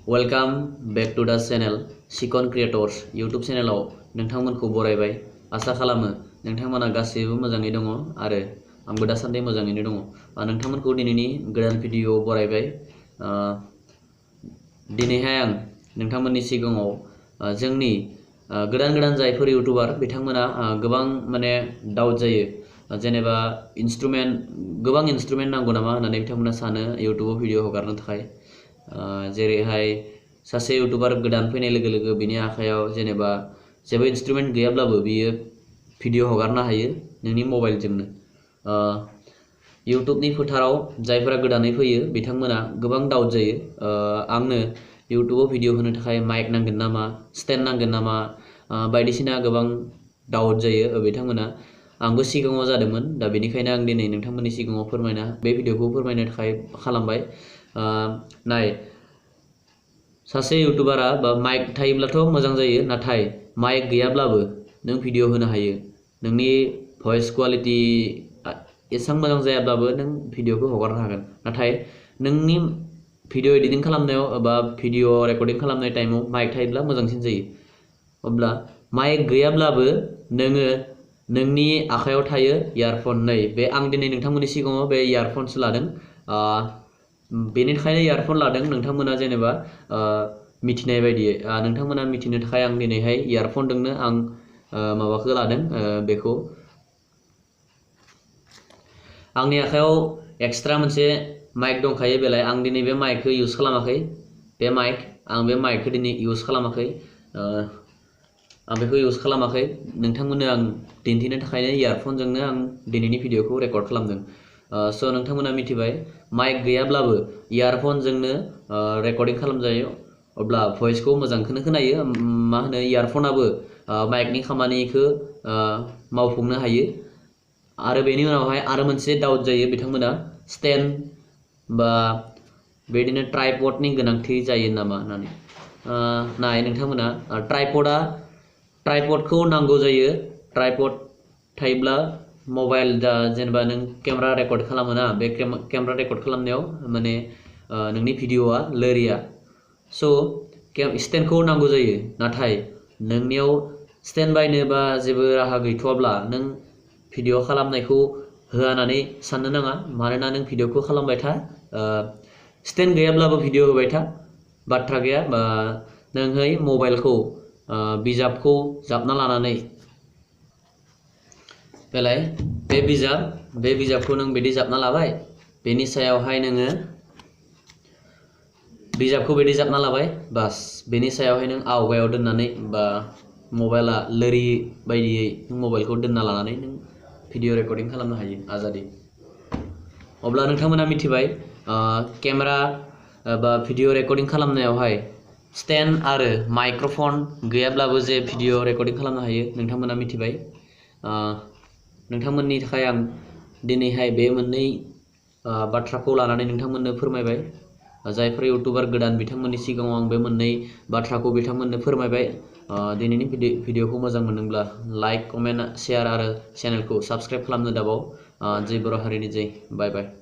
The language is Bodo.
वेलकाम बैक टू द चैनल सिकन क्रिएटर्स यूट्यूब चैनेलाव नोंथांमोनखौ बरायबाय। आसा खालामो नोंथांमोना गासैबो मोजाङै दङ आरो आंबो दासान्दि मोजाङैनो दङ। नोंथांमोनखौ दिनैनि गोदान भिडिअ बरायबाय। दिनैहाय आं नोंथांमोननि सिगाङाव जोंनि गोदान जायफोर इउटुबार बिथांमोना गोबां माने डाउट जायो, जेनेबा गोबां इन्स्ट्रुमेन्ट नांगौ नामा होननानै बिथांमोना सानो इउटुबाव भिडिअ हगारनो थाखाय। जेरैहाय सासे इउटुबार गोदान फैनाय लोगो लोगो बिनि आखायाव जेनेबा जेबो इन्स्ट्रुमेन्ट गैयाब्लाबो बियो भिडिअ हगारनो हायो नोंनि मबाइलजोंनो। इउटुबनि फोथाराव जायफोरा गोदानै फैयो बिथांमोना गोबां डाउट जायो, आंनो इउटुबाव भिडिअ होनो थाखाय माइक नांगोन नामा, स्टेन्ड नांगोन नामा, बायदिसिना गोबां डाउट जायो बिथांमोना। आंबो सिगाङाव जादोंमोन, दा बेनिखायनो आं दिनै नोंथांमोननि सिगाङाव बे भिडिअखौ फोरमायनो थाखाय खालामबाय। नाय, सासे इउटुबारा बा माइक थायोब्लाथ' मोजां जायो, नाथाय माइक गैयाब्लाबो नों भिडिअ होनो हायो। नोंनि भइस क्वालिटि एसेबां मोजां जायाब्लाबो नों भिडिअखौ हगारनो हागोन। नाथाय नोंनि भिडिअ एडिटिं खालामनायाव एबा भिडिअ रेकर्डिं खालामनाय टाइमाव माइक थायोब्ला मोजांसिन जायो। अब्ला माइक गैयाब्लाबो नोङो नोंनि आखायाव थायो इयारफन। नै बे आं दिनै नोंथांमोननि सिगाङाव बे इयारफनसो लादों। बेनि थाखायनो इयारफन लादों नोंथांमोना जेनेबा मिथिनाय बायदियै। नोंथांमोना मिथिनो थाखाय आं दिनैहाय इयारफनजोंनो आं माबाखौ लादों। बेखौ आंनि आखायाव एक्सट्रा मोनसे माइक दंखायो, बेलाय आं दिनै बे माइकखौ इउज खालामाखै। आं बे माइकखौ दिनै इउज खालामाखै। आं बेखौ इउज खालामाखै, नोंथांमोननो आं दिन्थिनो थाखायनो इयारफनजोंनो आं दिनैनि भिडिअखौ रेकर्ड खालामदों। स' नोंथांमोना मिथिबाय, माइक गैयाब्लाबो इयारफनजोंनो रेकर्डिं खालामजायो। अब्ला भइसखौ मोजांखौनो खोनायो। मा होनो, इयारफनाबो माइकनि खामानिखौ मावफुंनो हायो। आरो बेनि उनावहाय आरो मोनसे डाउट जायो बिथांमोना, स्टेन्ड बा बेदिनो ट्राइपडनि गोनांथि जायो नामा होननानै। नाय नोंथांमोना, ट्राइपडखौ नांगौ जायो। ट्राइपड थायोब्ला मबाइल जेनेबा नों केमेरा रेकर्ड खालामोना, बे केमेरा रेकर्ड खालामनायाव माने नोंनि भिडिअआ लोरिया। स' स्टेन्डखौ नांगौ जायो। नाथाय नोंनियाव स्टेन्ड बायनोबा जेबो राहा गैथ'वाब्ला नों भिडिअ खालामनायखौ होआ होननानै साननो नाङा। मानोना नों भिडिअखौ खालामबाय था, स्टेन्ड गैयाब्लाबो भिडिअ होबाय था, बाथ्रा गैया। नोंहै मबाइलखौ बिजाबखौ जाबना लानानै बेलाय बे बिजाबखौ नों बिदि जाबना लाबाय, बेनि सायावहाय नोङो बिजाबखौ बिदि जाबना लाबाय, बास बेनि सायावहाय नों आवगायाव दोननानै बा मबाइला लोरि बायदियै नों मबाइलखौ दोनना लानानै नों भिडिअ रेकर्डिं खालामनो हायो आजादि। अब्ला नोंथांमोना मिथिबाय, केमेरा बा भिडिअ रेकर्डिं खालामनायावहाय स्टेन्ड आरो माइक्र'फन गैयाब्लाबो जे भिडिअ रेकर्डिं खालामनो हायो, नोंथांमोना मिथिबाय। नोंथांमोननि थाखाय आं दिनैहाय बे मोननै बाथ्राखौ लानानै नोंथांमोननो फोरमायबाय। जायफोर इउटुबार गोदान बिथांमोननि सिगाङाव आं बे मोननै बाथ्राखौ बिथांमोननो फोरमायबाय। दिनैनि भिडिअखौ मोजां मोनदोंब्ला लाइक, कमेन्ट, शेयार आरो चेनेलखौ साबस्क्राइब खालामनो दाबाव। जय बर' हारिनि जय। बाय बाय।